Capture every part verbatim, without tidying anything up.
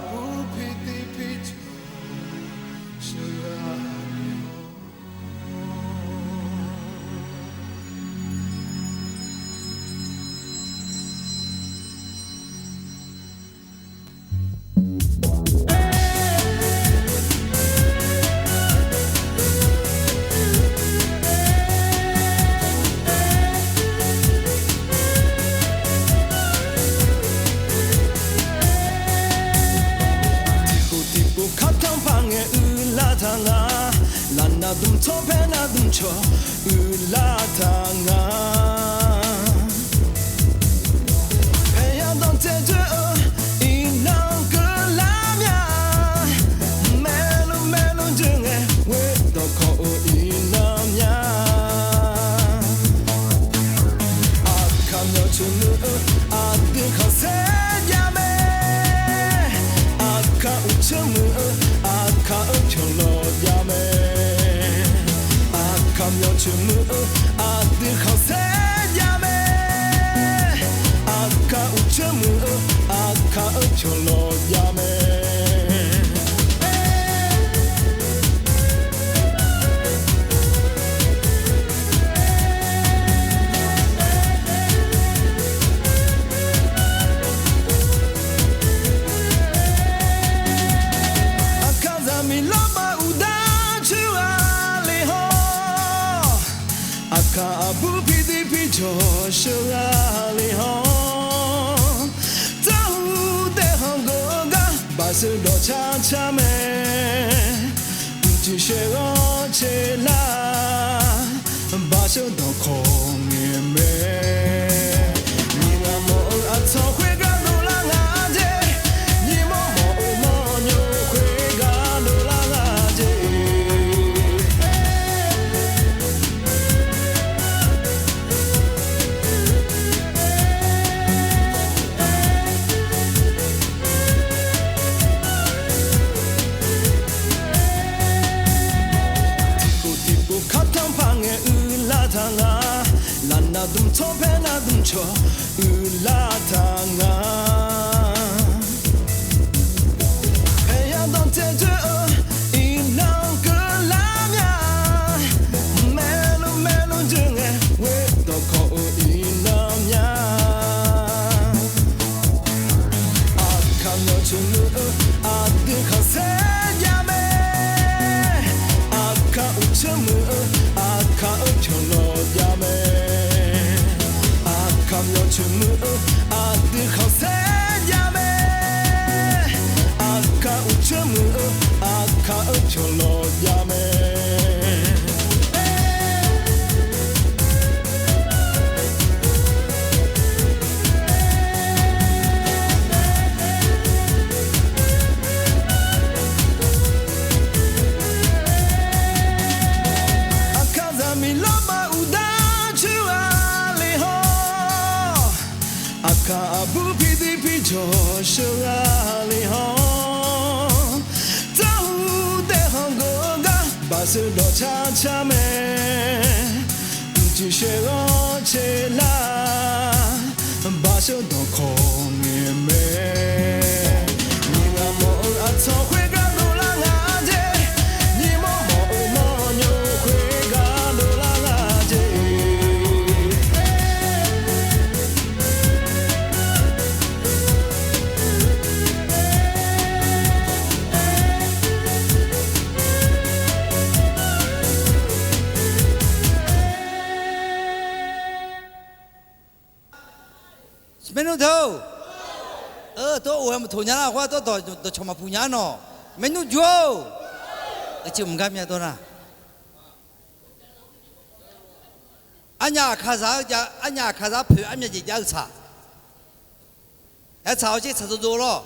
Aqbur piqdiq piqjawq sheuqgha le-awr. Tiqpov tiqpov khartanr paq ngae uiqlar taq nga. Lafnav dmq tsawrpaer nav dmq cawq uiqlar taq nga. Paeqya dawqtsaev dzoer-eu iqnan keuvlar mya. Maerluf maerluf dzoer ngae ghoer dawqkawq-eu iqnan mya. Aqkaq myawq coeq muiq-eu aqdui khanqsaer jav mae. Aqkaq uqtser muiq-eu aqkaq-eu pyawq lawq jav mae. Aqkaq myawq coeq muiq-eu aqdui khanqsaer jav mae. Aqkaq uqtser muiq-eu aqkaq-eu pyawq lawq jav mae. Aqkaqzaq miqlanr ba uqda coer gha le hawr. Aqkaq aqbur piqdiq piqjawq sheuqgha le hawr. Dzarhu daefkhanq geuf-eu gar baqsheuq dawq car car mae. Mqtiq shaev ghanr caev lar, baqsheuq dawqkawq ngaeq mae. Nyiq ghaq mawf-eu aqcawq khoergar dovlar nga jeq. Nyiq mawr mawf-eu mawrnymr khoergar dovlar nga jeq. Tiqpov tiqpov khartanr paq ngae uiqlar taq nga. Lafnav dmq tsawrpaer nav dmq cawq uiqlar taq nga. Paeqya dawqtsaev dzoer-eu iqnan keuvlar mya. Maerluf maerluf dzoer ngae ghoer dawqkawq-eu iqnan mya. Aqkaq myawq coeq muiq-eu aqdui khanqsaer jav mae. Aqkaq uqtser muiq-eu aqkaq-eu pyawq lawq jav mae. Aqkaq myawq coeq muiq-eu aqdui khanqsaer jav mae. Aqkaq uqtser muiq-eu aqkaq-eu pyawq lawq jav mae. Aqkaqzaq miqlanr ba uqda coer gha le hawr. Aqkaq aqbur piqdiq piqjawq sheuqgha le hawr. Dzarhu daefkhanq geuf-eu gar baqsheuq dawq car car mae. Mqtiq shaev ghanr caev lar, baqsheuq dawqkawq ngaeq mae. Nyiq ghaq mawf-eu aqcawq khoergar dovlar nga jeq. Nyiq mawr mawf-eu mawrnymr khoergar dovlar nga jeq. Maernmr deuq-or, tov of-aer maqtoq nya lar khoer tov dawqcawq maqpuq nya nawq. Maernmr jur-or, uicuiv mqgar myav dawr nar. Arnyaf aqkaqzaq-eu jav, arnyaf aqkaqzaq poeq armyav jeq jav-eu tsaq. Aertsaq-awr tser tsaq dovdov lawr.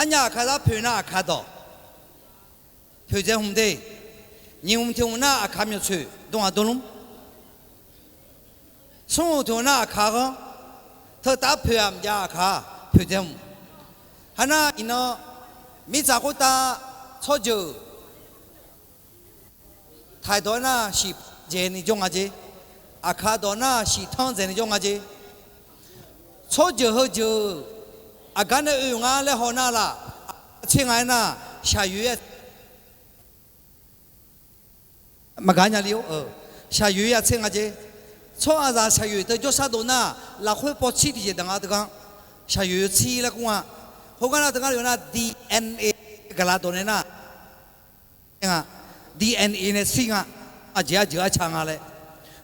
Arnyaf aqkaqzaq poeq nar aqkaq dawq poeqdzae hmq de. Nyiq hmq tiq hmq nar aqkaq myawqtsoeq dm-aq dm lmr. Smr hmq tiq hmq nar aqkaq ghanr. Teu taf poeq-aq mqjav aqkaq poeqdzae hmq. Haq nar iqnan mirtsaq khoertav tsawrjeuq taq dawq nar shiq dzaeqni jawr nga jer. Aqkaq dawq nar shiq tanr dzaeqni jawr nga jer. Tsawrjeuq heujeuq aqgar nae oe nga laer haw nar laf, tser nga aernar, shaqyoeq-a maqgaq nya li-or, shaqyoeq-a tser nga jeq. Tsawrhaqzaq shaqyoeq teu jawrshar dov nar, lafkhoer pawv tsir tiqjeq daq nga teu gar, shaqyoeq tsir laer kur nga. Khoergar nar teu gar yawf nar D N A gaqlaq dawq nae nar, nga, D N A nae tsir nga, aqjeq arjeuq arca nga laer.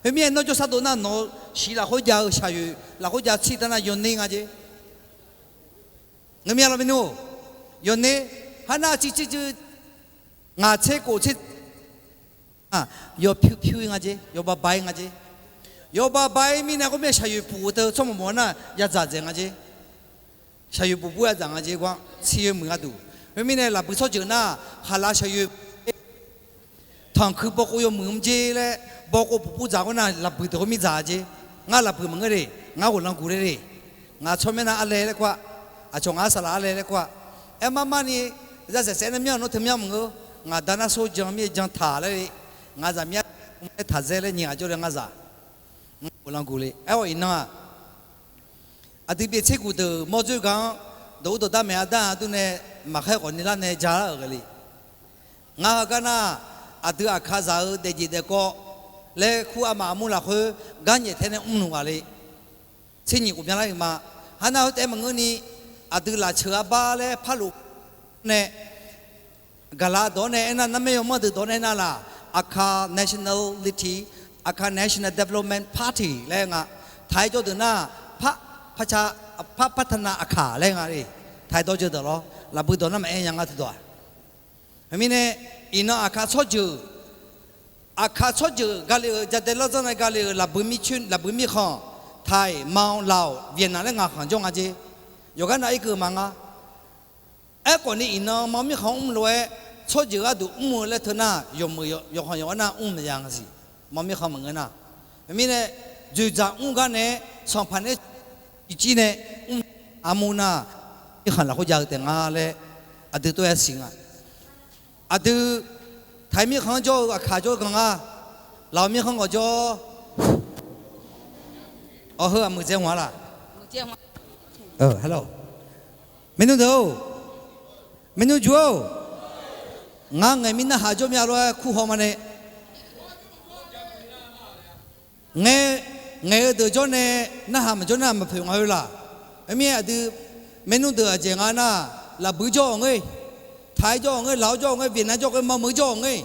Khoermirnae nawr jawrshar dov nar nawq-eu shiq lafkhoer jav-eu shaqyoeq lafkhoer jav tsir taq nar yawner nga jeq. Ngeurmya law maernmr-or, yawner, har nar civ civ civ, ngaq tser kof tser, yawpyur pyur-ir nga jeq, yawbav bav-ir nga jeq. Yawbav bav-ir mirnae khoermirnae shaqyoeq puq-eu teu tsawrmawq mawf-a nar yadzaq dzaeq nga jeq. Shaqyoeq puq bur yadzaq nga jeq gar tsir-eu muiq gharduq. Khoermirnae lafbui tsawrjeuq nar, khaqlaq shaqyoeq tanqkui bawkov yawmuiq mr jer laer, bawkov puq bur dzaq khoernar lafbui deuq khoer mirdzaq jeq. Ngar lafbui maqngeur de, ngar ghoflan guq ler de. Ngaq tsawrmyanr nar arlae laer kur-a, aqcawq ngaq-anr saqlaq arlae laer kur-a. Aer mar mar ni, zasaeq saev nae myanr-eu nawr teu myanr maqngeur. Ngaq da nar sor jan mir-aer jan taq laer le. Ngaq zaqmyar aer taq zaer laer nyiq ghaq jawr le ngar zaq. Ngar ghoflan guq le. Aer-awq iqnan-aq, aqdui byaev tser guq deuq mawr dzoer gaq-anr dawq ur dawqdar maeq-a dar-a dur nae maqkhaer khawf ni lar nae ja lar-euq ghae le. Ngar heugar nar, aqdui Aqkaqzaq-eu daefjeq daefkawv laer kur armaf armur lafkhoer gar nyaef tae nae mrnuq ghaq le. Tser nyiq khof byanlar-iq ma. Har nar khoer taef-aer maqngeur ni, aqdui lafceuq arbar laer par luf nae gaqlaq dawq-anr nae aernar, narmaer yawmanr deuq dawq-anr nae aernar laq, Akha Nationality, Akha National Development Party laer nga. Taq-aer jawr deuq nar, par, par, par, par taqnav Aqkaq laer nga le. Taq-aer dawr jawr deuq lawr, lafbui dawq nar maqaer nya ngar teudawq-aq. Heumirnae, iqnan Aqkaq tsawrjeuq, Aqkaq tsawrjeuq gale-euq jadae larzanr nae gale-euq lafbui mircoer lafbui mirkhanq, Thai, Mao, Lao, Vietnam laer ngaq khanq jawr nga jeq. Yawqghaq nav irkeuv maqnga. Aerkhawf ni iqnan Mao mirkhanq mr lof-aer tsawrjeuq gharduq mr-eu laer teu nar, yawqmeuq yawqkhanq yawqghaq nar mr maqya nga siq. Mao mirkhanq maqngeur nar. Heumirnae, dzoeqdzaq mr gar nae-a sanqpaq nae ircir nae mr armur nar, mirkhanq lafkhoer jav-eu taef nga laer aqdui tov-aer siq nga. Aqdui Thai mirkhanq-anr jawr-eu Aqkaq jawr-eu ganq nga. Lao mirkhanq gawqjawr. Awq heu aqmuiq dzae hmq-a laq. Maernmr deuq-or, maernmr juq-or, ngar ngaeq mir narhaq jawr mya lof-aer kur haw ma nae. Ngae, ngaeq-eu deuq jawr nae narhaq maqjawr nar maqpoeq nga-eu laq. Aermir aqdui maernmr deuq aqjeq nga nar, lafbui jawr-awq ngeur, Thai jawr-awq ngeur, Lao jawr-awq ngeur, Vietnam jawr-awq ngeur, Mawrmeuq jawr-awq ngeur,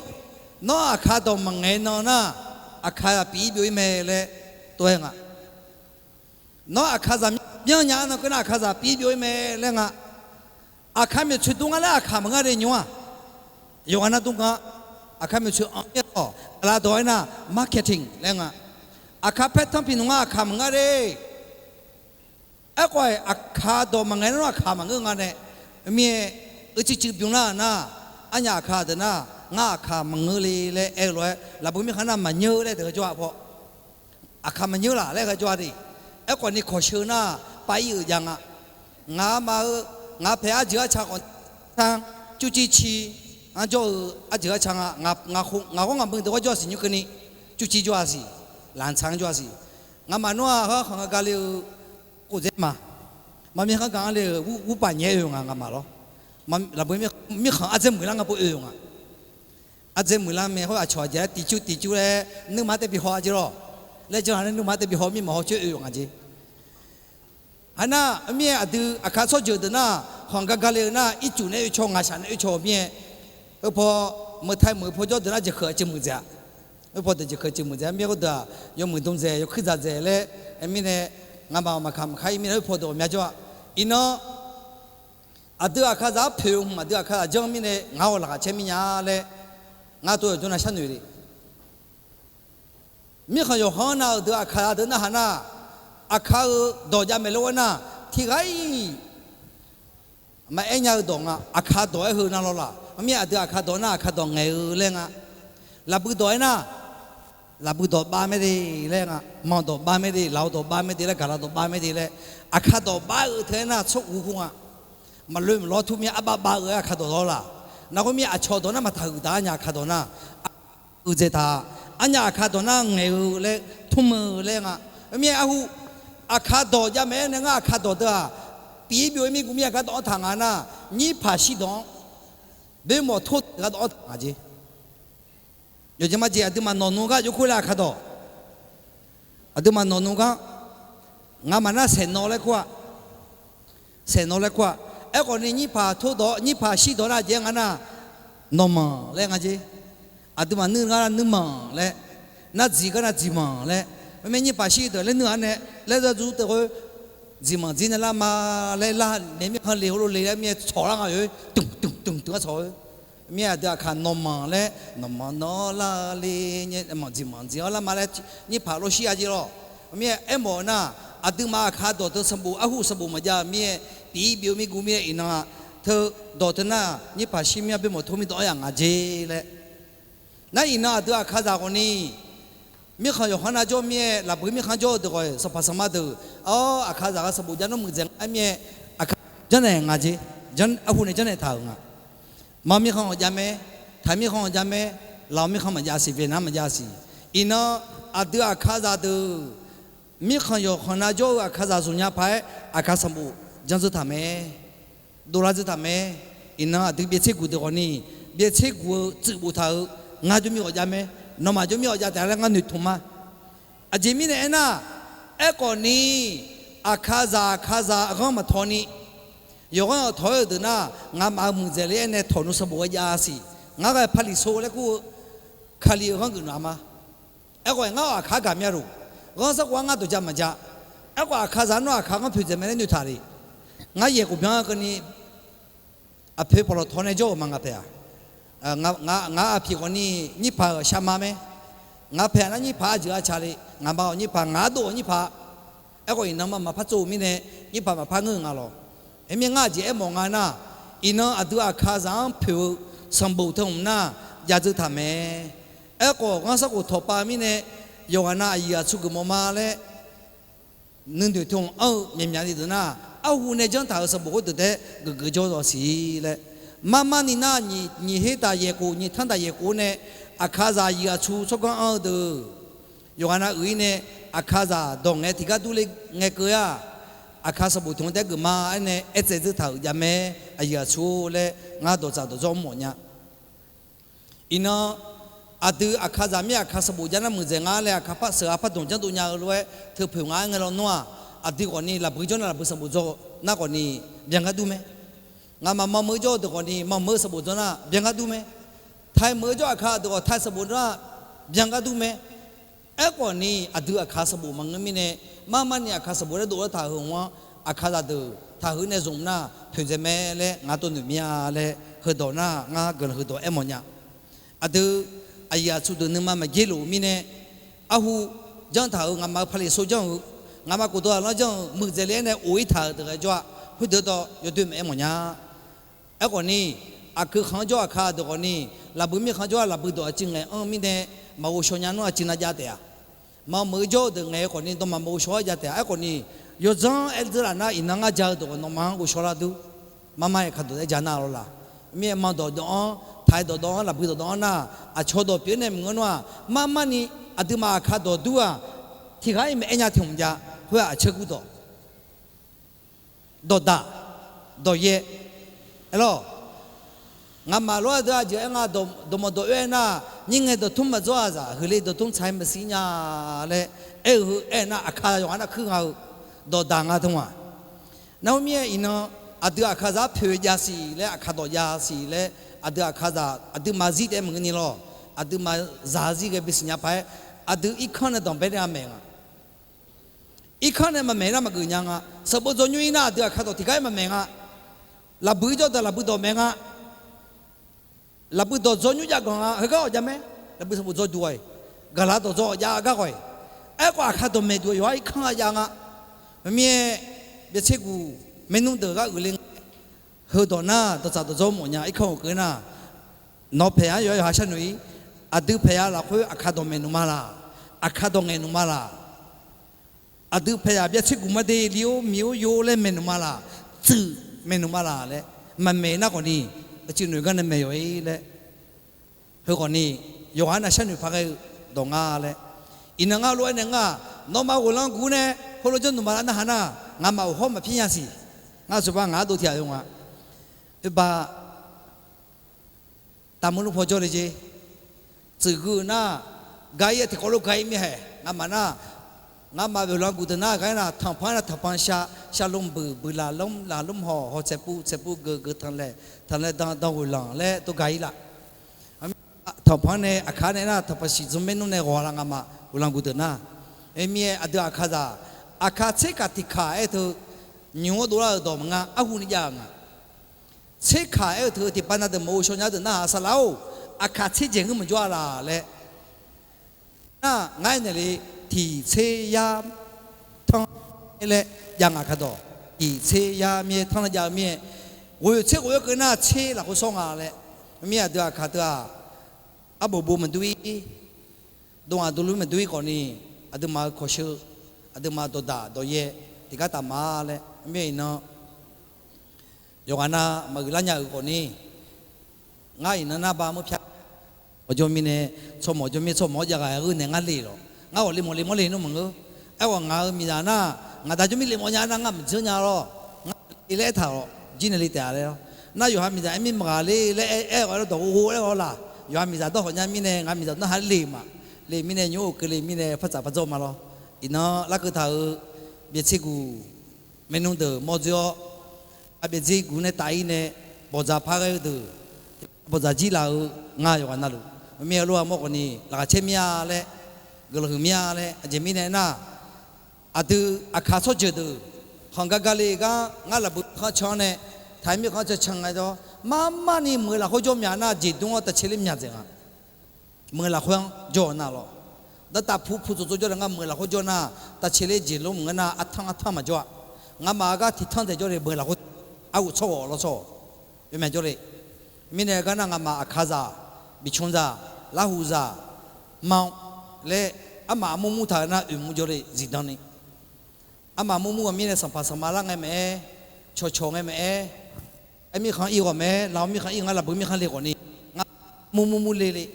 nawr Aqkaq dawq maqngaeq nan nar, Aqkaqzaq pif-ir byov-ir mae laer tov-aer nga. Nawr Aqkaqzaq byanr nya-anr nan keuv nar Aqkaqzaq pif-ir byov-ir mae laer nga. Aqkaq maeqtsoeq dmr ngar laer Aqkaq maqngeur de nymr-aq. Yawqghaq nar dmr gar, Aqkaq maeqtsoeq anr-ir-awq, gaqlaq dawq aernar marketing laer nga. Aqkaq paertanr pif nmr ngar Aqkaq maqngeur de. Aerkhawf-aq Aqkaq dawq maqngaeq nar Aqkaq maqngeur nga nae, mir-aer, eucif cuiv bymr nar-euq nar, arnyaf Aqkaq deuq nar, ngar Aqkaq maqngeur le laer aer-eu lof-aer lafbui mirkhanq nar maqnyeur laer deuq-eu jawr-a paw. Aqkaq maqnyeur laq laer ghae jawr-a de. Aerkhawf ni kawqsheu nar, pav-ir-euq jav nga. Ngaq-anr ma-eu, ngaq paeq arjeuq arca khawf tanr, cuvciv ci-anr jawr-eu arjeuq arca nga. Ngaq ghawr ngaq muiq deuq ghawr jawr-a siq nymr keuvni, cuvciv jawr-a siq, laqtaq-anr jawr-a siq. Ngamaf nar-aq hawr khanq gaq gale-eu, khof dzaer ma. Maqmir khanr gaq-anr le-euq ur, urpaf nyaef oe-eu nga ngamaf lawr. Lafbui mirkhanq ardzaer muiqlar nga pov oe-eu nga. Ardzaer muiqlar mae hawr aqcawq aqjeq-aer tiqcur tiqcur laer nuima taev bi haw-a jeq lawr. Laer janr-aq nae nuima taev bi haw mir maqhaw coer oe-eu nga jeq. Haqnar mir-aer aqdui Aqkaq tsawrjeuq deuq nar, khanq gaq gaq le-eu nar ircuf nae oe caw ngaqshaq nae oe caw-eu mir-aer, heupaw meuq tae meuq paw jawr deuq nar jeqkeuq-a ceuq muiq dzaeq-a. Heupaw deuq jeqkeuq ceuq muiq dzaeq-a mir khoerdeuq-aq yawmuiq dm dzaeq yawkuir dzaq dzaeq laer aer mirnae, ngamaf-awq maqkaq maqkaq-ir mirnae heupaw deuq ghawqmya jawr-a. Iqnan aqdui Aqkaqzaq-anr poeq-eu hmq aqdui Aqkaqzaq janr mirnae ngar-awq laqkhaq caer mir nya laer ngar tov yawqjawr nav sharnoeq le. Mirkhanq yawqkhanq-anr nav-euq deuq Aqkaqzaq deuq narhaq nar, Aqkaq-eu dawq jav maeq lof-aer nar, tiqghaq-iq maqaer nya-eu dawq nga. Aqkaq dawq-aer heu nav lawr laq. Mir aqdui Aqkaq dawq nar Aqkaq dawq ngaeq-eu laer nga. Lafbui dawq-aer nar, lafbui dawq bav mae de laer nga. Manq dawq bav mae de, lafov dawq bav mae de laer, gaqlaq dawq bav mae de laer, Aqkaq dawq bav-eu teu-aer nar tsawrkuf kur nga. Maqloe maqlawr tur mir arbav bav-eu-aer Aqkaq dawq lawr laq. Nar khoermir aqcawq dawq nar maqtaq huiq daq-a nya Aqkaq dawq nar, uiqdzaeq taq. Arnyaf Aqkaq dawq nar ngaeq-eu laer, tmr-eu laer nga. Khoermir arhu, Aqkaq dawq jav maeq-aer nae ngar Aqkaq dawq deuq-aq, Tiq ir byov ir mir guv mir-a gardawq-anr taq nga nar, nyirpaq shir dawq-anr boermawf tor-eu gardawq-anr taq nga jeq. Yawqjeq majeq aqduimaf nawq nu gar jov kur laer aqkar dawq. Aqduimaf nawq nu gar, ngamaf nar saeqnawv laer kur-a. Saeqnawv laer kur-a. Aerkhawf ni nyirpaq tor dawq, nyirpaq shir dawq nar jaev nga nar, nawqmanq laer nga jeq. Aqduimaf nuir gar nar nuirmanq laer, nardziq gar nar dziqmanq laer, maqmya nyirpaq shir dawq laer nuir-a nae, laer zazu teu khoer, dziqmanq dzir nae lar ma laer lar nae mirkhanq le heulof le laer mir-aer tsawq lar nga-oe, dmq dmq dmq dmq-aer tsawq-eu. Mir-aer aqdui aqkaq nawqmanq laer, nawqmanq nawq lar le, maq dziqmanq dziq-anr lar ma laer, nyirpaq lawr shir-a jeq lawr. Mir-aer aermawf-eu nar, aqduimaf aqkaq dawq teu sanqbof arhu sanqbof maqjav-eu mir-aer, tiq ir byov mir guv mir-aer iqnan-a, teu dawq teu nar, nyirpaq shir mir-a boermawf tor mirdanq-anr yaq nga jeq laer. Nar iqnan aqdui aqkaqzaq ghawqni, mirkhanq yawqkhanr nav jawr mir-aer lafbui mirkhanq jawr-eu deuq ghawq-iq sanqpaq sanqma deuq, awr, aqkaqzaq ghaq sanqbof jav nar muiqdzaeq nga-aer mir-aer, aqkaq janrnaeq nga jeq, arhu nae janrnaeq taq-euq nga. Manq mirkhanq-anr jav mae, taq mirkhanq-anr jav mae, laf mirkhanq maqjav siq, vnav maqjav siq. Iqnan aqdui aqkaqzaq deuq, mirkhanq yawqkhanq nav jawr-eu aqkaqzaq zmq nya paq-aer aqkaq sanqbof janr dzeur taq mae. Dovlar dzeur taq mae. Iqnan aqdui byaevtser guq deuq ghawqni, byaevtser guq-eu tsuif boftaq-euq, ngar jawr mir ghawq jav mae, nawmaf jawr mir ghawq jav taef-a laer ngar noeqtmq ma. Aqjeq mirnae aernar, aerkhawf ni, aqkaqzaq aqkaqzaq ghanr maqtawq ni, yawqghanr-aq tawq-aer-eu deuq nar, ngamaf-euq muiqdzaeq le-aer nae tawq nmr sanqbof ghae jav siq. Ngar ghae paqliqso laer kur-eu, Kali-euq ghanr geuf nmr-a ma. Aerkhawf ngar-awq aqkaq-anr gaq mya luf, ghanr sarkhof-anr ngar dawqja maqja. Aerkhawf aqkaqzaq nawr aqkaq ghanr poeqdzaeq mae laer noeqtaq le. Ngar yaeq khof byan keuvni, aqpoeq pawqlawq tawq nae jawr-euq ma ngaq paeq-aq. Ngar aqpiq khawfni nyirpaq-euq shaqma mae. Ngaq paeq-aq nar nyirpaq arjeuq arca le, ngaqma-awq nyirpaq, ngaq ardov-awq nyirpaq. Aerkhawf iqnan ma maqpar tsov-eu mirnae, nyirpaq maqpar ngeur-eu nga lawq. Aermir ngar aqjeq aermawf nga nar, iqnan aqdui aqkaqzaq-anr poeq-eu sanqbof teu hmq nar, jav dzeur taq mae. Aerkhawf ghanr sarkhof tawqpav mirnae, yawqghaq nav aqyuif aqtsu geufmawf ma laer, nuinoeq teu hmq anr-eu myaqmyaq ni deuq nar, arhu nae janr taq-euq sanqbof khoerdeuq taef-aer geufgeuf jawr-eu dawq siq laer. Marmar ni nar, nyiq her taq yaeq khof, nyiq tanr taq yaeq khof nae, aqkaqzaq aqyuif aqtsu tsawrganr anr-eu deuq, yawqghaq nav uiq-ir nae, aqkaqzaq dawq ngaeq tiqgar durler ngae keuv-a. Aqkaq sanqbof teu hmq taef-aer geuf ma aer nae aertsaev dzeur taq-euq jav mae, aqyuif aqtsu-or laer ngar dawqtsaf dawqdzawr mr mawf nya. Iqnan, aqdui aqkaqzaq mir aqkaq sanqbof jav nar muiqdzaeq nga laer aqkaq par seuq-a pardmq janrdov nya-eu lof-aer teupoeq nga-aer ngae lawnmr-aq, aqdui khawfni lafbui jawr nar lafbui sanqbof dzaw nar khawfni byangar dur mae. Ngaqma manq meuq jawr-eu deuq khawfni manq meuq sanqbof dzaw nar byangar dur mae. Taiq meuq jawr aqkaq deuq khawf taiq sanqbof nar byangar dur mae. Aerkhawfni aqdui aqkaq sanqbof maqngeur mirnae, marmar ni aqkaq sanqbof laer dovlar taq-euq hmq-anr, aqkaqzaq deuq taqhuiq nae zmq nar poeqdzaeq mae laer ngar tov noeq mir-a laer, heudawq nar ngar guiqlanq heudawq aermawf nya. Aqdui aqyuif aqtsu deuq nuima maqjer lof-eu mirnae, arhu janr taq-euq ngaqma-euq paqliqso janr-eu, ngaqma khofdawq aqlanr janr-eu muiqdzaeq le-aer nae of-ir taq-euq deuq ghae jawr-aq, khoerdeuq dawq yawdoer maqaer mawf nya. Aerkhawfni, aqkeuv khanq-anr jawr aqkaq deuq khawfni, lafbui mirkhanq jawr-aq lafbui dawq aqcuiv ngaeq anr-eu mirnae, maqghov shaw nya nmr aqcuiv nar jav taef-a. Manq meuq jawr-eu deuq ngaeq-eu khawfni dawq maqmeuq shaw-aer jav taef-a. Aerkhawfni, yawdzanr aer dzeur laf nar iqnan ngar ja-eu dawq nawmaf-anr ghovshaw lar dur. Marmar-aer kaqdawq-aer ja nar lawr laq. Mir-aer manq dawqdawq-anr, taq-aer dawqdawq-anr, lafbui dawqdawq-anr nar, aqcawq dawq pyeuf-ir nae maqngeur nar-aq, marmar ni aqduimaf aqkaq dawq dur-aq, tiqghaq-ir maqaer nya tiq hmq jav. Khoer-aq aqcawq gurdawq dawqdaq, dawqyaer. Aerlawq, ngaqmaf lof-aer deuq aqjeq aer nga, dawqmawq dawq oer-aer nar, nyir ngae dawqtmr maqdzawr-aq zaq, huiqle dawqtmr tsaq-aer maqsiq nya laer aer-eu heu aer nar, aqkaq yawqha nar kuir nga-eu dawqdaq nga teu-aq. Nar khoermir-aer iqnan, aqdui aqkaqzaq-anr poeq jav siq laer, aqkaq dawq jav siq laer, aqdui aqkaqzaq aqduimaf zir taef-aer maqngeur ni lawr. Aqduimaf zaqzir ghae bisiq nya paq-aer, aqdui irkanr nae danqbae nae-a maeq nga. Irkanr nae maqmaeq nar maqgeuf nya nga. Sanqbof dzaw nymr-ir nar aqdui aqkaq dawq tiqgar-aer maqmaeq nga. Lafbui jawr dawq lafbui dawq maeq nga. Lafbui dawq dzaw nymr jav ganq nga, heugar ghawq jav mae. Lafbui sanqbof dzaw duq-aq, gaqlaq dawq dzaw ghawq jav gar ghawq-iq. Aerkhawf aqkaq dawqmaeq duq-eu yawqha irkanr-a jav nga. Maqmir-aer, byaevtser guq maernmr deuq gar uiqle ngae, heudawq nar dawqtsaf dawqdzawr mawf nya irkanr-euq keuv nar, nawq paeq-anr yawqha yawqha sharnoeq-ir. Aqdui paeq-a lafkhoer aqkaq dawqmaeq nmqma laq? Aqkaq dawq ngaeq nmqma laq? Aqdui paeq-aq byaevtser guq maqde li-or miq-or yo laer maeq nmqma laq? Tsuif maeq nmqma laq laer maqmaeq nar khawfni, aqcuiv noeq gar nae maeq yawq-ir laer. Heu khawfni, yawqghaq nav sharnoeq paq ghae-eu dawq nga laer. Iqnan ngar lof-aer nae ngar, nawmaf ghoflanr guf nae heulof janr nmqma laf narhaq nar, ngaqmaf uqhawr maqpir nya siq. Ngar aqsur bar ngaq-anr dov tiq ghaq-eu nga. Oe ba, taqmur lmr paw jawrle jer. Tsuif gui-eu nar, ga-ir-a tiqkawv lof ga-ir mirhaeq ngamaf nar, ngamaf beuqlanq guf deuq nar, ga-ir nar tanqpanq-aer nar tanqpanq sha, sha lmr buiq, buiq laf lmr, laf lmr hawq, hawq tsaeqpuv, tsaeqpuv geuq, geuq tanqlaeq, tanqlaeq dan, dan ghoeqlanq laer tov ga-ir laf. Tanqpanq nae aqkaq nae nar tanqpanq siq dzmr maernmr nae ghawq laf ngamaf beuqlanq guf deuq nar. Aer mir-aer aqdui aqkaqzaq, aqkaq tser kaq tiq kaq aer teu, nymq-anr dovlar-euq dawq maqnga, arhu ni jav-euq nga. Tser kaq aer-eu teu tiqpav na deuq maqghov shaw nya deuq narhaq saqlaq-or, aqkaq tser jeq ngeur maqjawr-a laf laer. Nar ngar aernaeq le, tiq tser yar tanr laer jav nga kaqdawq. Tiq tser yar mir-aer tanr laer jav-eu mir-aer, ghoeq tser ghoeq-aer keuv nar tser lafkhoer shawr nga laer. Mir aqdui aqkaq teu-aq, arbof bof maqdur-ir, dov ghaq dovluf maqdur-ir khawfni, aqduimaf-euq kawqsheu, aqduimaf dawqdaq dawqyaer tiqgar taf ma laer mir-aer iqnan yawqghaq nav maqgui lar nya-euq khawfni, ngar iqnan nar ba mr pyar. Awqjawr mirnae, tsawrmawq jawr mir tsawrmawq-anr jav ghaq-aer geur naeq ngar le lawq. Ngar ghawq le mawf le mawr le nmr maqngeur. Aerkhawf ngaq-euq miqzaq nar, ngaq da jawr mir le mawf nya nar ngar maqdzeur nya lawr. Ngar le laer aertaq-awq jir nae le taef-a laer lawr. Nar yawqha miqzaq aer mir maqghaq le laer aer-awq aer dawq ghof ghof laer-awr laq. Yawqha miqzaq dawrhawq nya mirnae ngaq miqzaq narhaq le ma. Le mirnae nymr-or keuvle mirnae par tsaf par dzawr ma lawr. Iqnan larkeuv taq-euq byaev tser guq maernmr deuq mawr dzoer-awr, aqbyaev tser guq nae taf-ir nae bawqdzaq par ghae-eu deuq, bawqdzaq jir laf-eu nga yawqghaq navluf. Mirnae heulof-aer mawr khawfni laqkhaq caer mir-a laer, guiqlanq huiq mir-a laer, aqjeq mirnae nar, aqdui aqkaq tsawrjeuq deuq khanq gar gar le gar ngar lafbui khanr can-anr nae, taq-ir mir khanr can can ngae jawr, marmarni meuq-eu lafkhoer jawr mya nar jeqdmr-anr tavcae ler mya dzaeq nga. Meuq-eu lafkhoer-anr jawr-eu nar lawr. Dartaf pu pu tsov tsov jawr le ngar meuq-eu lafkhoer jawr nar, tavcae ler jeq lmr maqngeur nar artanr artanr maqjawr-a. Ngamaf-eu gar tiqtanr dzaeq jawr le meuq-eu lafkhoer, arghof tsawrghawq lawr tsawrghawq, yawmya jawr le. Mirnae gar nar ngamaf aqkaqzaq, bifcmzaq, larhuqzaq, ma laer armaf armur mur taq-eu nar oeq mur jawr le zifdan ni. Armaf mur mur-eu mirnae sanqpaq sanqma lar ngae maqaer, cawqcawq ngae maqaer, aer mirkhanq ir ghawq maqaer, laf-awr mirkhanq ir ngar lafbui mirkhanq le khawfni, ngar mur mur mur le le,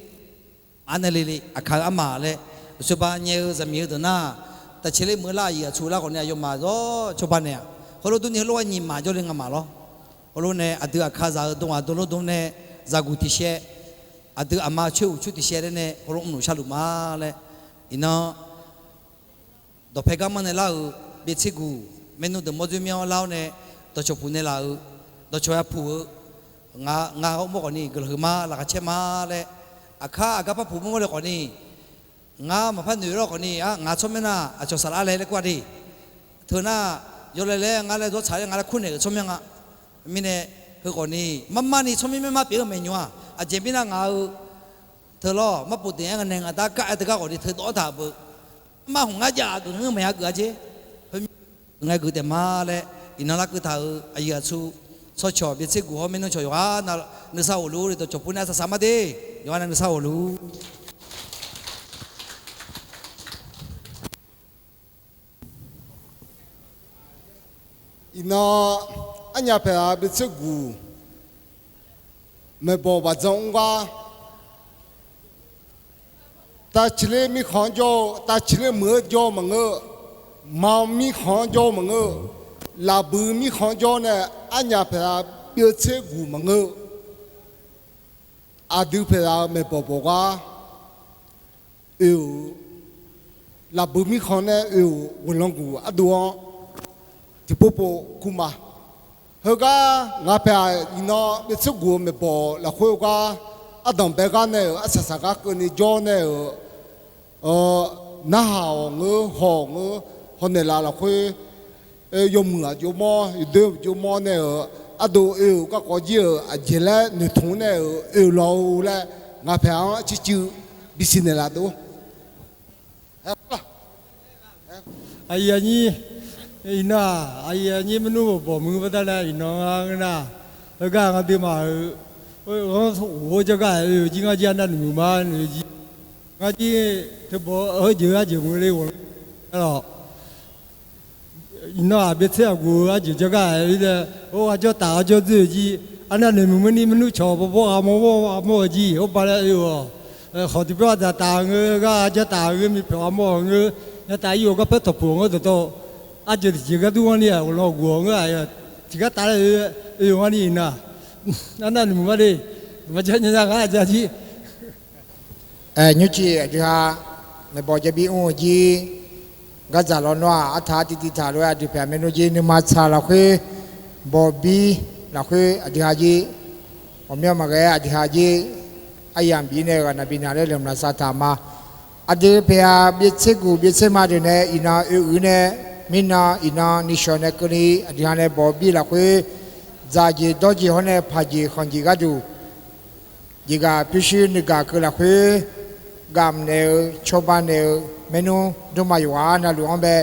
arnae le le aqkaq-eu armaf laer, uqshoe ba nyae-eu zaqmiq-eu deuq nar, tavcae ler meuq lar aqyuif aqtsu lar khawfni aqyawfmaf zawr cawba naeq-aq. Heulof durni heulof-aer nyiq maf jawr le ngamaf lawr. Heulof nae aqdui aqkaqzaq-eu dov ghaq dov lor dov nae zaqguq tiq shaev, aqdui aqma coer uq coer tiq shaev laer nae heulof mrluf sharluf ma laer, iqnan dawqpae garmanr nae lar-euq byaev tser guq maernmr deuq mawr dzoer mir-anr lar-awr nae, dawqcawq puq nae laf-euq, dawqcawq ya puq-eu, ngar ngar-awr mawr khawfni guiqlanq huiq ma, laqkhaq caer ma laer, aqkar aqgar par puq mawr mawr le khawfni, ngar maqpar noeq lawr khawfni, ar ngaq tsawrmyanr nar aqcawq saflar laer laer kur-a de. Teu nar, yawlae laer ngar laer zawr tsaq laer nga laer kur naeq-euq tsawrmyanr nga. Mirnae, heu khawfni marmarni tsawrmyanr myanr mar pyeuf-eu maeqnymr-aq, aqjeq mirnae ngaq-eu teu lawr marpov teq-aer ngae nae ngaq dar kar-aer teugar khawfni teudawv-anr taq beu. Mar hmq ngar jav geuf ngeur maqya geuf-a jer. Heu ngae geuf taef ma laer iqnan larkeuv taq-euq aqyuif aqtsu, tsawrcawq byaev tser guq hawr maernmr cawq yawqghaq nav nuisar ghofluf-eu dawqcawq pur nae arsaq saq ma de. Yawqghaq nav nuisar ghofluf-ur. Iqnan, arnyaf paeqlaf byaev tser guq maeqbawq baqdzan mr gar, tavciqler mirkhanq-anr jawr-eu, tavciqler meuq-anr jawr-eu maqngeur, ma mirkhanq-anr jawr-eu maqngeur, lafbui mirkhanq-anr jawr nae arnyaf paeqlaf byaev tser guq maqngeur. Aqdui paeqlaf-eu maeqbawq bawq gar oe-euq, lafbui mirkhanq nae oe-euq ghoflanq guq ardov-anr tiqpov pov kur ma. Heugar ngaq paeq-aq iqnan byaev tser guq-eu maeqbawq lafkhoer-eu gar, ardanq bae gar nae-euq arsaq saq gar keuvni jawr nae-euq, narhaq-awq ngeur haw-awq ngeur, hawnaeq laf lafkhoer yawmuiq aqjox mawr yawdoer aqjox mawr nae-euq ardov oe-euq garkawv jir-euq aqjeq laer noeqtmq nae-euq oe lawq-eu laer ngaq paeq-anr ciqcuiv bisiq naeqlaf dov. Aqyuif aqnyir, iqnan-aq aqyuif aqnyir maernmr bawq muiq-eu baqdanae iqnan-a ngeur nar, heugar ngar duimaf-euq ghanr ghof-eu jawrgar-aer oe-euq jir ngar jir arnav noeqmuiq ma noeq jir. Ngar jir teubawq heujeuq arjeuq muiq le ghawq-a lawq. Iqnan-aq byaev tser aqguq-eu arjeuq jawrgar-aer oe-ir nae, or, ghaq jawr taf ghaq jawr dzoer-euq jir, arnav noeqmuiq maernmr cawq bawrbawr ghaq mawr mawr ghaq mawr-eu jir, or, balaer oe-awq. Khawq tiqbymr aqdzaq taf ngeur, gar ghaq jawr taf ngeur, mipyawq ghaq mawr-awq ngeur, nya taf ir-awq gar paer tawqpuq-awq ngeur dawqtawv, arjeuq tiqjeq gar dur-anr ni-aq ghoflanq guq-awq ngeur-aq, Tiqgar taf laer oe, oe yawqghaq ni iqnan, arnavluf maqde, maqja nya nya ghaq ja jir. Aer, nymrcif aqdui ha, maeqbawq jav bi mr-eu jir, gardzaq lawnmr-aq, artaq artiv tiv taq lof-aer aqdui pyaeq maernmr jir nuima tsaq lafkhoer, bawqbir lafkhoer aqdui ha jir, ghawqmyanr maqghae-aer aqdui ha jir, aryamq bif nae ghaqnaq bifnaeq laer laeqhmq lavsav taq ma. Aqdui pyaeq-a byaev tser guq byaev tser ma deuq nae iqnan oe uiq nae, mirnan iqnan nishawq nae keuvni aqdui ha nae bawqbir lafkhoer, dzaq jeq dawr jeq hawr nae paq jeq khanq jeq gharduq, jeqgaq pyurshuir nuigaq keuv lafkhoer, gamq naeq-eu cawba naeq-eu maernmr dmrma yawqghaq navluf-anr bae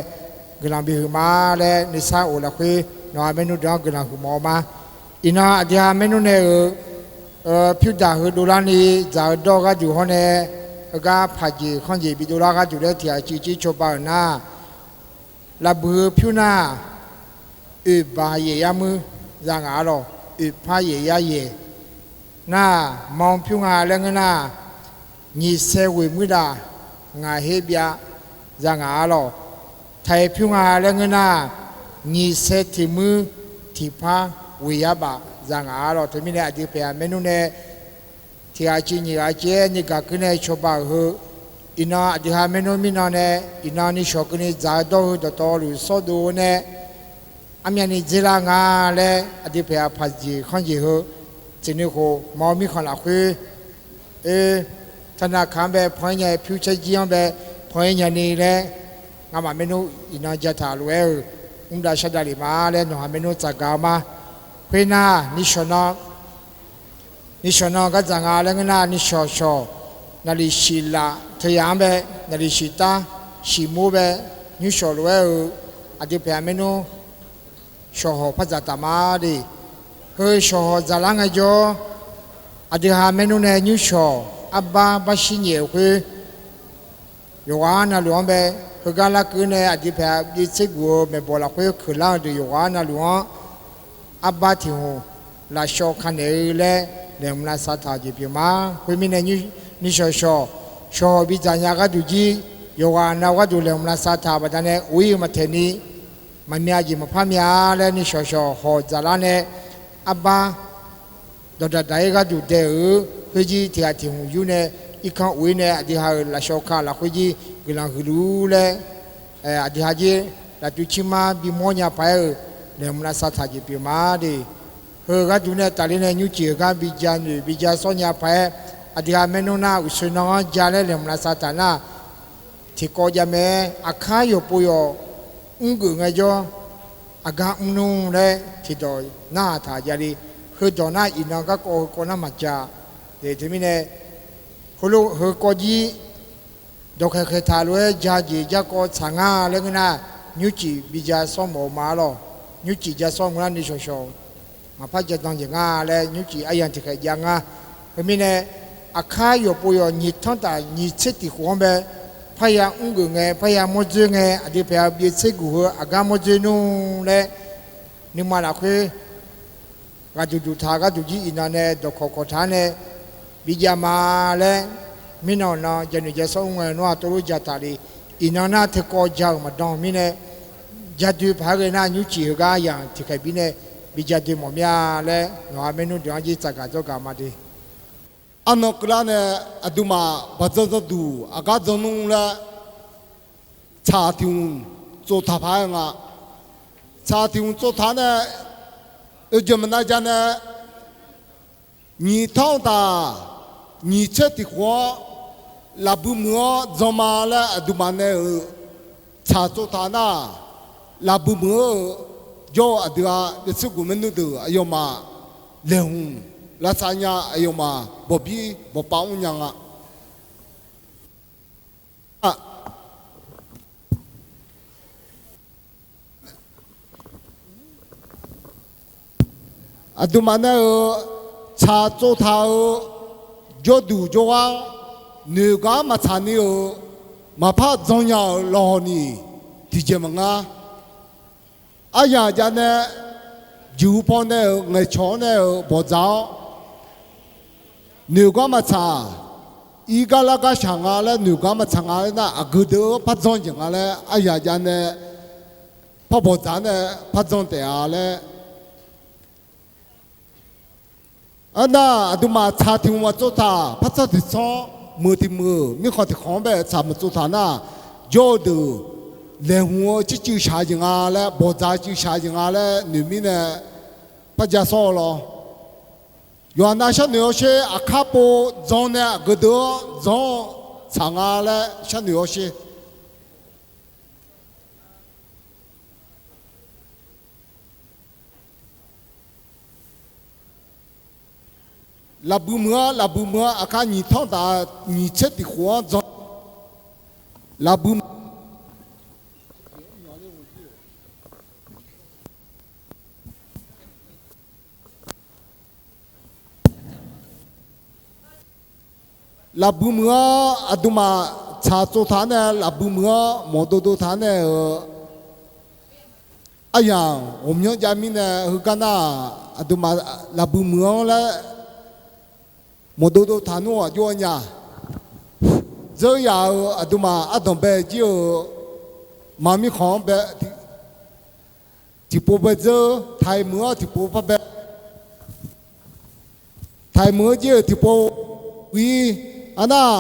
guiqlanq bihuiq ma laer nuisar of lafkhoer, nawqha maernmr deuq-anr guiqlanq huiqmawf-eu ma. Iqnan aqdui ha maernmr nae-euq pyurdaq heu dovlarni dzaq-eu dawr-eu gharduq hawr nae, heugar paq jeq khanq jeq bidovlar gharduq laer tiqghaq civ cir cawba-euq nar, lafbuiq-eu pyur nar, oeqbaq yaeq yar muir za ngaq-a lawq, oeqpar yaeq yar yaeq. Nar, manq pyur nga laer ngeur nar, nyiq sae ghoeq muir daq, ngaq her byav za ngaq-a lawq. Taq-iq pyur nga laer ngeur nar, nyiq sae tiq muir tiq par ghoeq yar baf za ngaq-a lawq. Teumirnae aqdui pyaeq-a maernmr nae tiqghaq civ nyiq ghaq civ-aer nuigaq keuv nae cawba-euq heu, iqnan aqdui ha maernmr mirnan nae iqnan nishawq keuvni dzaq-eu dawr heu dawqtawvluf sawr dov-eu nae, armyavni dzerlar nga laer aqdui pyaeq-a paq jeq khanq jeq heu, tseqnui khof mawr mirkhanq lafkhoer, oe, taqnaq kaq-anr bae pan-aer nya-eu pyur caerjir-anr bae pan-aer nyani laer, ngamaf maernmr iqnan jataq lof-aer-euq mrdav shar davlef ma laer nawqha maernmr tsafgaq-eu ma. Khoernar, nishawq nan, nishawq nan gardzaq nga laer ngeur nar, nishawq shawq, naqliq shiq laf teu yaq-anr bae, naqliq shiq tar, shiq mur bae, nymrshawq lof-aer-euq aqdui pyaeq-a maernmr shawq hawq par dzaq taf ma de. Heu shawq hawq dzaqlar ngaejawr, aqdui ha maernmr nae nymrshawq arbar barshir nyaef-euq khoer, yawqghaq navluf-anr bae, heugar larkeuv nae aqdui pyaeq-a byaev tser guq-eu maeqbawq lafkhoer keuqlar-eu deuq yawqghaq navluf-anr, arbar tiq hmq lafshawv ka naeq-eu laer laeqhmq lavsav taq-euq jeq pyeuf ma. Khoermirnae, nishawq shawq, shawq hawq bidzaq nya gharduq jir, yawqghaq nav gharduq laeqhmq lavsav taq baqdanae of-ir-eu maqtaeq ni, maqmyav jeq maqpar myav laer nishawq shawq hawq dzaqlar nae, arbar dawqdaq daq-ir gharduq dae-euq khoerjir tiq ghaq tiq hmq yur nae, irkanr of-ir nae aqdui ha-euq lafshawv ka lafkhoer jir guiqlanq huiqluf-ur laer, aqdui ha jir laftuv cirmar bimawr nya paq-aer-euq laeqhmq lavsav taq jeq pyeuf ma de. Heu gharduq nae tafler nae nymrcif heugar bija noeq bija sawr nya paq-aer, aqdui ha maernmr nar uqsoe nan-anr ja laer laeqhmq lavsav taq nar, tiqkawv jav mae-aer aqkar yawqpov yawq mrgeuf ngaejawr, aqgar mrnmr laer tiqdawq narhaq taq javle. Heudawq nar iqnan garkawv heukawv nar maqja. Teumirnae, heulof heukawv jir dawqkhaeq khaeq taq lof-aer ja jeq jarkawv tsaq ngar laer ngeur nar, nymrcif bija sawr mawf-eu ma-ar lawq. Nymrcif ja sawr ngeur nar nishawq shawq maqpar ja dan jeq nga laer nymrcif aryamq tiqkhaeq jav ngar. Heumirnae, aqkar yawqpov yawq nyiq tanr taf nyiq tser tiq khof-anr bae, parya mrgeuf ngae parya mawrdzoer ngae aqdui pyaeq-a byaev tser guq heu aqgar mawrdzoer nmr laer, nuima lafkhoer ghaqduq duq taq gharduq jir iqnan nae dawqkawq kawq taq-anr nae bijav ma laer, mirnan nan ja noeq ja sawr mr ngae nawr-aq tov lof ja taq le. Iqnan nar teukawv ja-euq maqdan mirnae, ja doe paq-aer ghae nar nymrcif heugar yamq tiqkhaeq bifnae bija doe mawf mir-a laer nawq-a maernmr deuq-anr jir tsafgaq dzawrgaq ma de. Arnan keuvlar nae aqduimaf baqdzan dzanduq aqgar dzan nmr laer tsaq tiq hmq tsov taq paq-aer nga. Tsaq tiq hmq tsov taq nae, oeqjeq maqnav ja nae, nyiq tanr taq nyiq tser tiq khof-anr lafbui muiq-anr dzan ma laer aqduimaf nae-euq tsaq tsov taq nar, lafbui muiq-eu jawr-eu aqdui-a byaev tser guq maernmr deuq aqyawfmaf laeqhmq lavsav nya, aqyawfmaf bawqbir bawqpav mr nya nga. Aqduimaf nae-euq tsaq tsov taq-eu jawrduq jawrghaq noeq gar maqtsaq ni-euq maqpar dzan nya-euq lawqhawq ni tiqjeq maqnga. Aryaq jav nae jeqhu paw nae-euq ngaeqcawq-anr nae-euq bawqdzaq-awr noeq gar maqtsaq, irgar lar gar shaq nga laer noeq gar maqtsaq nga laer nar, aqgeu deuq-anr par dzan jeq nga laer aryaq jav nae par bawqdzaq nae par dzan taef-a laer Arnar aqduimaf tsaq tiq hmq maqtsov taq, par tsaq tiq tsanr, meuq tiq meuq, mirkhanq tiq khanq-anr bae tsaq maqtsov taq nar, jawr-eu deuq laeqhmq-eu circuiv shaq-eu jeq nga laer, bawqdzaq cuiv shaq-eu jeq nga laer noeq mirnae, par ja sawr-eu lawr. Yawqha nav sharnoeq-awr sher. Aqkar pov dzan nae aqgeu deuq-anr dzan-awr tsaq nga laer sharnoeq-awr sher. Lafbui meuq-anr, lafbui meuq-anr, aqkar nyiq tanr taf nyiq tser tiq khof-anr dzan. Lafbui meuq Lafbui meuq-anr aqduimaf tsaq tsov taq-anr nae, lafbui meuq-anr mawf dovdov taq-anr nae-euq aryamq ghawqmyanr jav mirnae heugar nar, aqduimaf lafbui meuq-anr laer mawf dovdov taq nmr-aq jov-aer nya. Dzeur yaf-euq aqduimaf ardanq bae jir-euq ma mirkhanq-anr bae tiqpov bae dzeur, taiq meuq-anr tiqpov par bae, taiq meuq-anr jir-euq tiqpov ir, arnar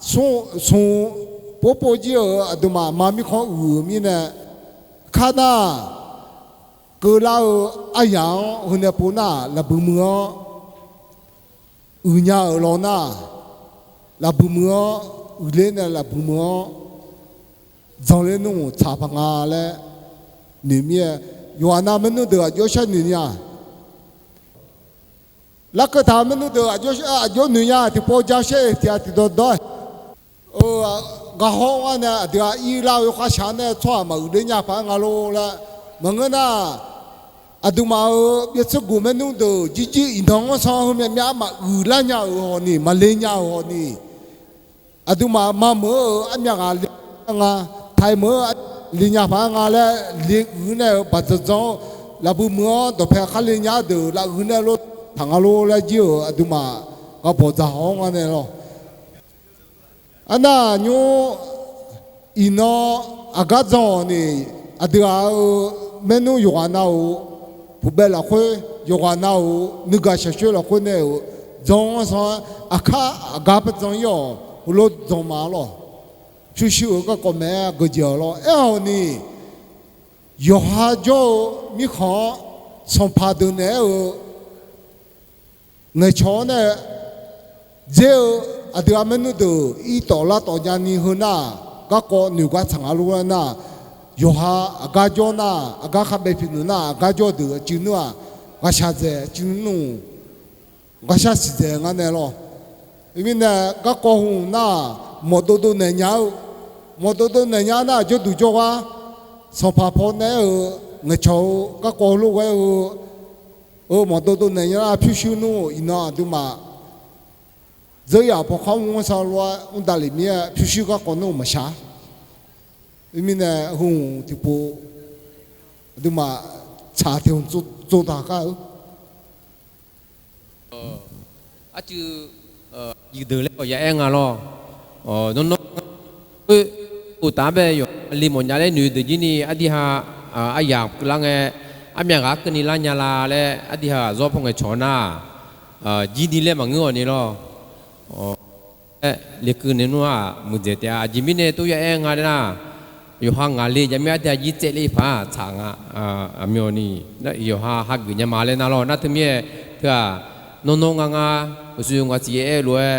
smq pov pov jir-euq aqduimaf ma mirkhanq-anr uiq-euq mirnae, kar nar keuvlar-eu aryamq-anr heunae pov nar, lafbui meuq-anr uiqnya-euq lawr nar, lafbui meuq-anr uiqler nae lafbui meuq-anr dzanler nmr tsaq paq nga laer noeq mir-aer, yawqha nav maernmr deuq aqjox sharnoeq nya. Larkeuv taq maernmr deuq aqjox noeq nya tiqpov ja sher tiq ghaq tiqdawq dawr-aer, ghaqhawr-anr nae aqdui-aq irlar-eu kharshaq nae tsawrhaq maqghoeq ler nya paq-aer nga lor laer maqngeur nar, aqduimaf-euq byav tser guq maernmr deuq jirjir iqnan-anr sanr heumyav myav maqghoeq lar nya-euq hawq ni, maqle nya-euq hawq ni, aqduimaf mameuq-eu armyav ghaq le nga, taiq meuq-eu le nya paq-aer nga laer le uiq nae-euq baq dzanq dzanq-awr, lafbui meuq-anr dawqpae khar le nya deuq laf uiq nae lor taq nga lor laer jir-euq aqduimaf ghaq bawq dzaq hawq-anr nga nae lawr. Arnar nymr iqnan aqgar dzan-awq ni, aqdui ghaq-euq maernmr yawqghaq nav-euq puqbaev lafkhoer, yawqghaq nav-euq nuigaq shaqshoer lafkhoer nae-euq dzan-anr sanr-aer aqkar aqgar par dzan ir-awq, heulof dzan ma lawr. Pyurshuir-euq garkawv maeq-aer geujeq-awq lawr. Aerhawq ni, yawqha jawr-eu mirkhanq-anr sanqpaq deuq naeq-aer-euq ngaeqcawq-anr nae dzer-eu aqdui-aq maernmr deuq irtawf lavtawf nyani heu nar, garkawv noeq gar tsaq nga lor-aer nar, yawqha aqgar jawr nar, aqgar kharbaev pyeuf nmr nar, aqgar jawr deuq aqcuiv nmr-aq, ghaqshaq dzaeq aqcuiv nmr, ghaqshaq siqdzaeq nga nae lawr. Mirnae garkawv hmq nar, mawf dovdov naeq nya-eu, mawf dovdov naeq nya nar, jawrduq jawrgar sanqpaq paw nae-aer-euq ngaeqcawq-eu garkawv lof ghae-eu, eu mawf dovdov naeq nya nar pyurshuir nmr-euq iqnan aqduimaf dzeur yaf pawkhanr mr-anr sar lof-aer mr davlef mir-aer pyurshuir garkawv nmr-euq maqshaq. Mirnae heu hmq tiqpov aqduimaf tsaq tiq hmq tsov taq kar-eu arcuiv yideuq laer awq ya aer nga lawr. Nawr nawr khoer uqtaf-anr bae yawqha le mawf nya laer noeq deuq jir ni ardirha aryaq keuvlar ngae, armyav ghaq keuvni lar nya la laer ardirha aqzawr paw ngaeqcawq nar, jir ni laer maqngeur-awq ni lawr. Aer, lekeuv naeq nmr-aq muiqdzaeq taef-a. Aqjeq mirnae tov ya aer nga laer nar, yawqha ngaq le jav mir ardirha jir tsaevler paq-a tsaq nga. Aqmyawf ni yawqha hageuf nya ma laer nar lawr. Nar teumirnae teu-aq, nawr nawr ngar ngar uqshoe nga tsiq aer-eu lof-aer,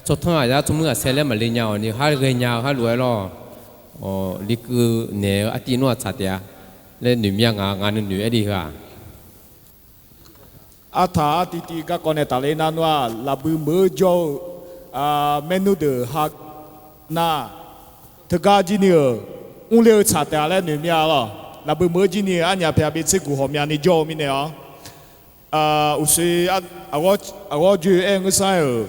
tsawrtanr aqzar tsawrmuir ghaqsaer laer maqle nya-awq ni, har ghaenya-eu har lof-aer lawr. Lekeuv naeq-eu artiv nmr-aq tsaq taef-a laer noeq mir-a. Ngaq ngaq nuinoeq aer le heu-aq. Artaq artiv tiv garkawv nae tafler nar nmr-aq, lafbui meuq-eu jawr-eu maernmr deuq ha nar, teugar jir ni-euq mrler-eu tsaq taef-a laer noeq mir-a lawr. Lafbui meuq-eu jir ni-euq arnyaf pyav bi tser guq hawqmya ni jawr-eu mirnae-awr, uqshoe aqghawr joe-aer ngeur sar-euq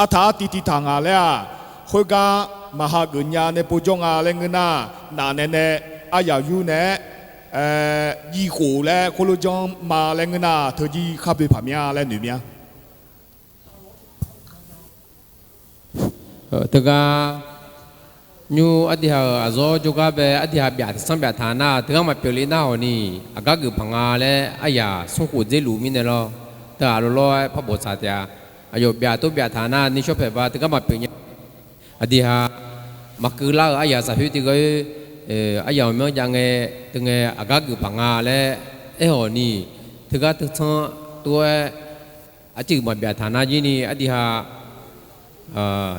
artaq artiv tiv taq ngaq laer-aq, khoergar maqha geuf nya nae pov jawr nga laer ngeur nar, naf nae nae aryaq yur nae-aer jiv khof laer khoerlof janr ma laer ngeur nar, teujir khar boe paq mya laer noeq mya. Teugar nymr ardirha-euq aqzawr jawrgar bae ardirha byaf taqsanr byaf taq nar, teugar maqpyeuf le nar hawq ni, aqgar geuf paq nga laer aryaq smr khof dzer luf mirnae lawr. teughaq lawlawr-aer par bof tsaq taef-a. Aqyawf byaf tov byaf taq nar nuishawr paeq ba teugar maqpyeuf nya. Aqdui ha maqkeuv lar-euq aryaq saqhoer tiq ghaq-oer, aryaq ghawqmyanr jav ngae, teu ngae aqgar geuf paq nga laer aer-awq ni, teugar teu tsanr tov-aer arciv maqbyaf taq nar jir ni aqdui ha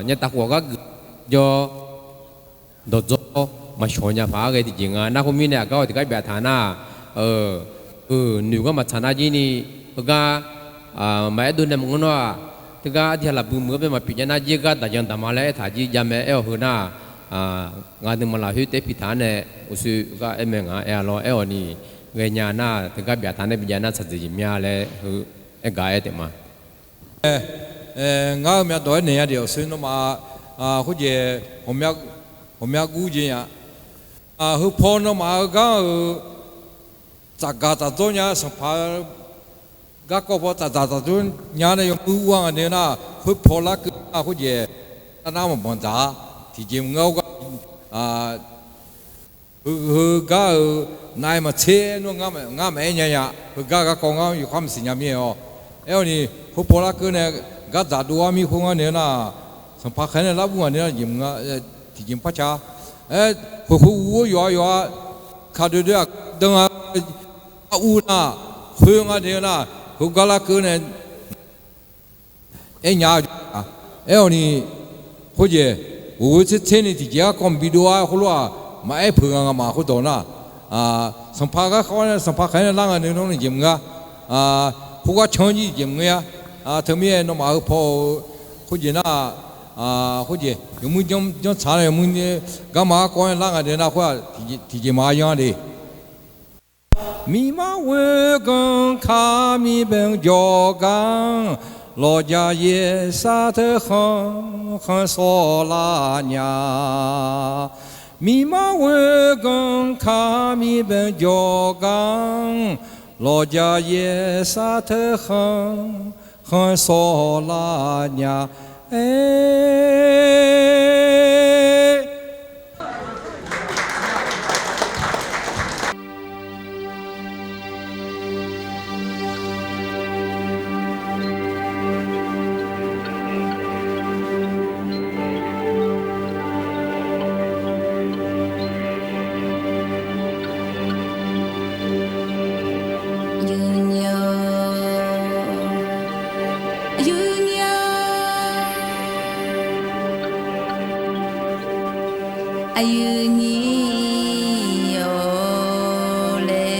nyataf khof aqgar geuf jawr dawqdzawr maqshawq nya paq-aer ghae tiqjeq nga. Nar khoermirnae aqgar-awq tiqgar byaf taq nar, noeq gar maqtsaq nar jir ni, heugar maqaer dov nae maqngeur nar-aq, teugar aqdui ha lafbui muiq-aer bae maqpyeuf nya nar jir gar daqjan daqma laer aertaq jir javmae aer-awq heu nar, ngaq nuima lafkhoer taef-aer piftaq-anr nae uqshoe gar aer mae ngaq-anr aer-a lawr aer-awq ni, ghaenya nar teugar byaf taq nae bijav nar tsaqdzeq jeq mya laer heu aer gaq-aer taef ma. Ngar-eu myavdawq-aer naeq nya deuq awqshoe nawmaf khoerjeq ghawqmya gur jeq nya. Heu paw nawmaf-eu gar-euq tsafgaq tsafdzawr nya-eu sanqpaq garkawv paw tsafgaq tsafdzawr nya nae yawmuiq ur-a nga nae nar, khoer paw larkeuv nar khoerjeq nar nar maqbanq dzaq-a. Tiqjeq maqngeur-a gar heugar-euq nav-aer maqtser nar ngar maqaer nya nya. Heugar garkawv ngar yawkhav maqsiq nya mir-aer-awr, aer-awq ni, khoer paw larkeuv nae gar dzaq dov-ar mir khoer ngar nae nar, sanqpaq khaeq nae lar bur ngaq nae nar jeq mq nga, tiqjeq mq par ca. Aer, khoeq khoeq uv-ar yawqha yawqha ka doe doe-aq dan-a, ur nar, khoer ngar nae nar, heugar larkeuv nae aer nya-a. Aer-awq ni, khoerjeq ghoeq ghoe tser tser ni tiqjeq garkawv mqbi dov-ar khoerlof-aq, maqaer peuq nga ngamaf khoerdawq nar, sanqpaq garkawv nae sanqpaq khaeq nae lar nga nae nawr ni jeq mq nga. Khoergar can jir jeq mq nga. Teumirnae nawmaf heu paw-eu khoerjeq nar, khoerjeq yawmuiq janr tsaq nae yawmuiq garma garkawv nae lar nga nae nar khoer-aq, tiqjeq maqya yan de. Miqmar ghoer ganr kar mir bae jawrgar-anr, lawqjaq yaersar teu khanr khanr sawrlar nya. Miqmar ghoer ganr kar mir bae jawrgar-anr, lawqjaq yaersar teu khanr khanr sawrlar nya-aer. Aqyuif nyiq-awq, aqyuif nyiq-awq, aqyuif nyiq-awq laer.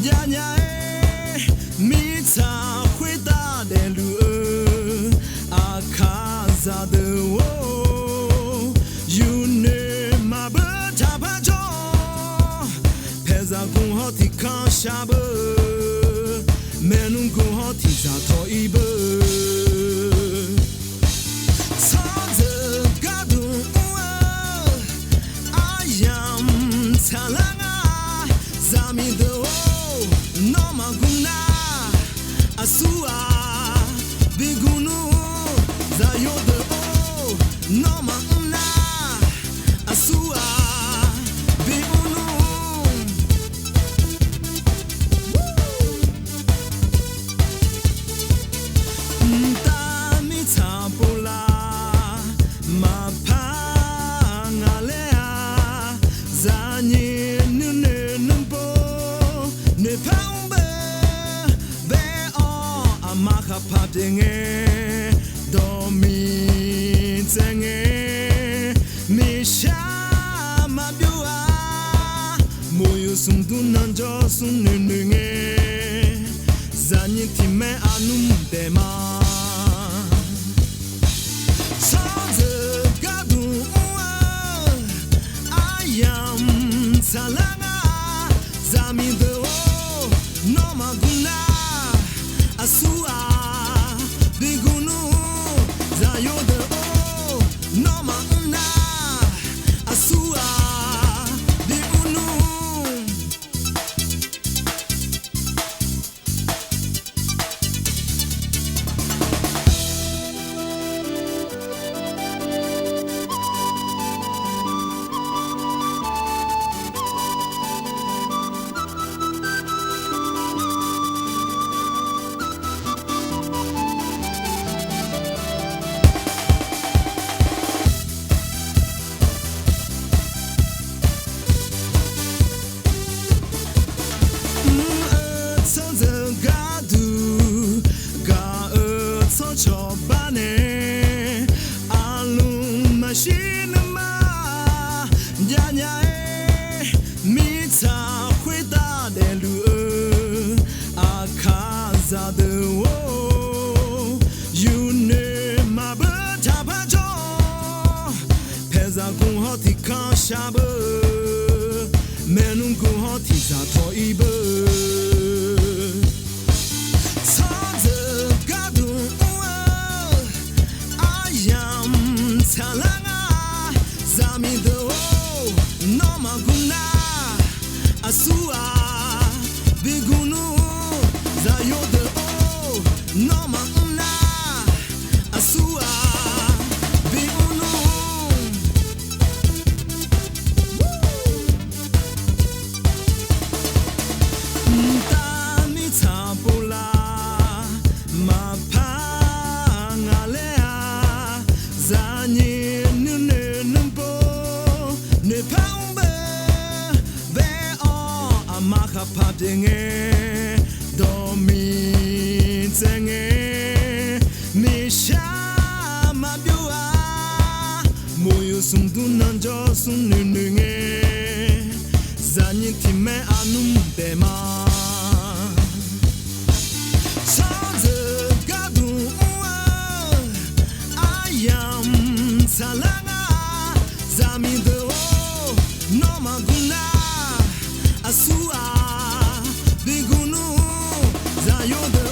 Jav nya-aer mirtsaq khoertav daefluf-eu aqkaqzaq deuq-or, yufnoeq maqbeur taqpar jawr-awq. Paeqzaq gmq hawr tiqkanr shar beur-eu, maernmr gmq hawr tiqzaq tawq-ir beur-eu, tsawrjeuq gharduq mr-eu aryamq tsaqlar nga. Zaqmiq deuq-or, nawmaf gmr nar aqsur-aq bi gmr nmr. Zaqyo deuq-or, nawmaf mr nar aqsur-aq bi mr nmr. Mqtav mirtsaq pov lar maqpar ngaq laer-aq, zaqnyiq nuinoeq nuibov noeqpar mr beur bae-awr, aqma khaqpaq pyeuf ngae, dawqmiq tsaev ngae, miqshar maqbyov-a. Moqyoq smqdur nanjawr smr noeq noeq ngae, zaqnyiq tiq maer arnmr daef ma. Tsawrjeuq gharduq mr-eu aryamq tsaqlar nga. Zaqmiq deuq-or, nawmaf gmr nar aqsur-aq bi gmr nmr. Zaqyo deuq-or, nawmaf mr nar aqsur-aq bi mr nmr. Mr-eu tsawrjeuq gharduq gaq-eu tsawrcawq bar nae, aqlmq maqshir nuima jav nya-aer, mirtsaq khoertav daefluf-eu aqkaqzaq deuq-or, yufnoeq maqbeur taqpar jawr-awq. Paeqzaq gmq hawr tiqkanr shar beur-eu, maernmr gmq hawr tiqzaq tawq-ir beur-eu, tsawrjeuq gharduq mr-eu aryamq tsaqlar nga. Zaqmiq deuq-or, nawmaf gmr nar aqsur-aq bi gmr nmr. Zaqyo deuq-or, nawmaf mr nar aqsur-aq bi mr nmr. Mqtav mirtsaq pov lar maqpar ngaq laer-aq, zaqnyiq nuinoeq nuibov noeqpar mr beur bae-awr, aqma khaqpaq pyeuf ngae, dawqmiq tsaev ngae, miqshar maqbyov-a. Moqyoq smqdur nanjawr smr noeq noeq ngae, zaqnyiq tiq maer arnmr daef ma. Tsawrjeuq gharduq mr-eu aryamq tsaqlar nga. Zaqmiq deuq-or, nawmaf gmr nar aqsur-aq bi gmr nmr. Zaqyo deuq